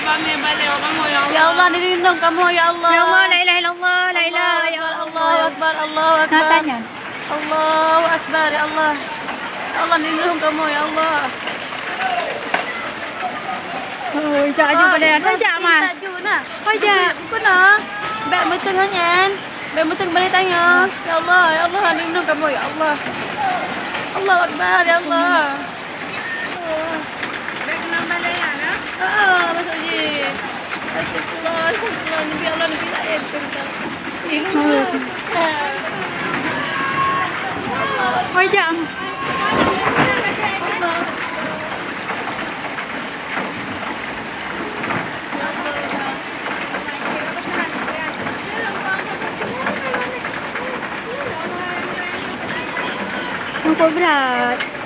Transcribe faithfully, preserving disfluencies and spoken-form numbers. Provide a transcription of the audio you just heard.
Kami balik kamu, ya Allah. Ya Allah, lindungi kamu, ya Allah. Ya Allah, la ilaha illallah, la ilaha illallah. Allahu Akbar, Allahu Akbar, Allahu Akbar. Allahu Akbar, ya Allah. Ya Allah, lindungi kamu, ya Allah. Oh, jak aju pada, oh, jak, Mak. Aju nah. Oh, jak. Bukan, bukan, ah. Bèk meuteung nyan. Bèk meuteung balik tanyoe. Ya Allah, ya Allah, lindungi kamu, ya Allah. Allahu Akbar, ya Allah. Ah, masuk je. Astagfirullah, astagfirullah. Nabi Allah, Nabi laén. Astagfirullah. Wajah. Nampak berat.